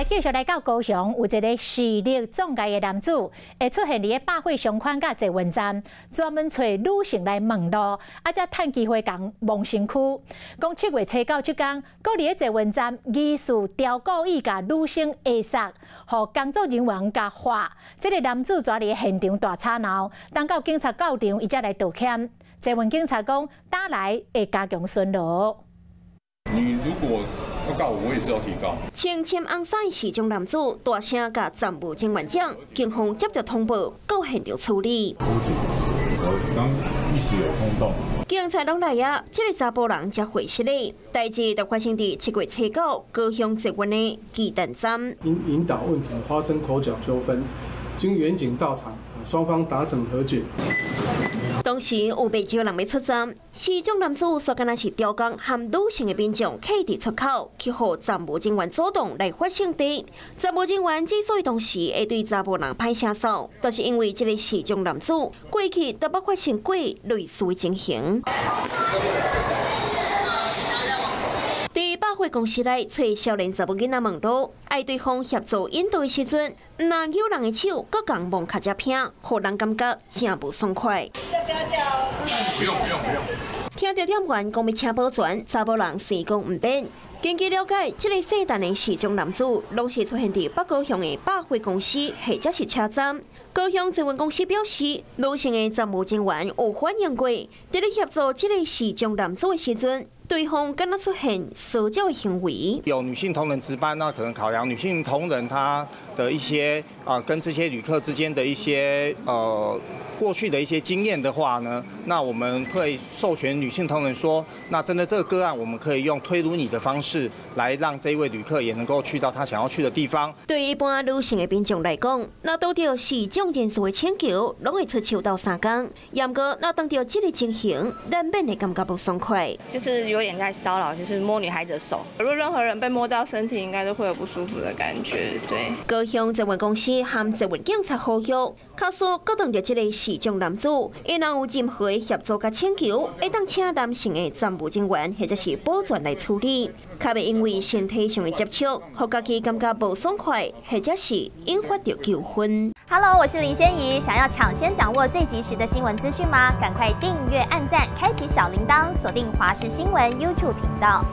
繼續來到高雄，有一個視力障礙的男子，會出現佇个百貨商圈佮捷運站，專門揣女性來問路，啊，才趁機會共摸身軀。講7月初9這工，閣佇个捷運站疑似刁故意共女生下殺，予工作人員共喝。這个男子跩佇現場大吵鬧，等到警察到場，伊才來道歉。捷運警察講，打來會加強巡邏。你如果要告我，我也是要提告。穿深紅衫視障男子大聲共站務人員講，警方接著通報，到現場處理。我剛一時有衝動。警察攏來啊，這個查埔人才會失禮。代誌就發生佇7月初9高雄捷運的巨蛋站。因引導問題發生口角糾紛，經員警到場，雙方達成和解。當時有袂少人欲出站，視障男子煞敢若是刁工和女性的民眾客佇出口，去予站務人員阻擋來發性地。站務人員之所以當時會對查埔人歹下手，就是因為這个視障男子過去都捌發生過類似的情形。佇百貨公司內揣少年查某囡仔問路，愛對方協助引導的時陣，毋但搝人的手，閣共摸跤才偏，予人感覺誠無爽快。不用不用不用。聽著店員講欲請保全，查某人死講毋免。根據了解，這个姓陳的視障男子，攏是出現佇北高雄的百貨公司或者是車站。高雄捷運公司表示，女性的站務人員有反映過，佇咧協助這个視障男子的時陣，對方敢若出現騷擾的行為。有女性同仁值班，那可能考量女性同仁她的一些啊，跟這些旅客之間的一些過去的一些經驗的話呢，那我們會授權女性同仁說，那針對這個個案，我們可以用推輪椅的方式來讓這一位旅客也能夠去到他想要去的地方。對一般女性的民眾來講，若拄著視障人士的請求，攏會出手鬥相共。毋過，若當著這个情形，難免會感覺無爽快。就是有點在騷擾，就是摸女孩子的手。如果任何人被摸到身體，應該都會有不舒服的感覺。對。高雄捷運公司和捷運警察呼籲，假使閣當著這个視障男子，伊若有任何的協助佮請求，會當請男性的站務人員或者是保全來處理，較袂因為身體上的接觸，予家己感覺無爽快，或者是引發著糾紛。 Hello，我是林仙怡，想要搶先掌握最及時的新聞資訊嗎？趕快訂閱、按讚、開啟小鈴鐺，鎖定華視新聞 YouTube 頻道。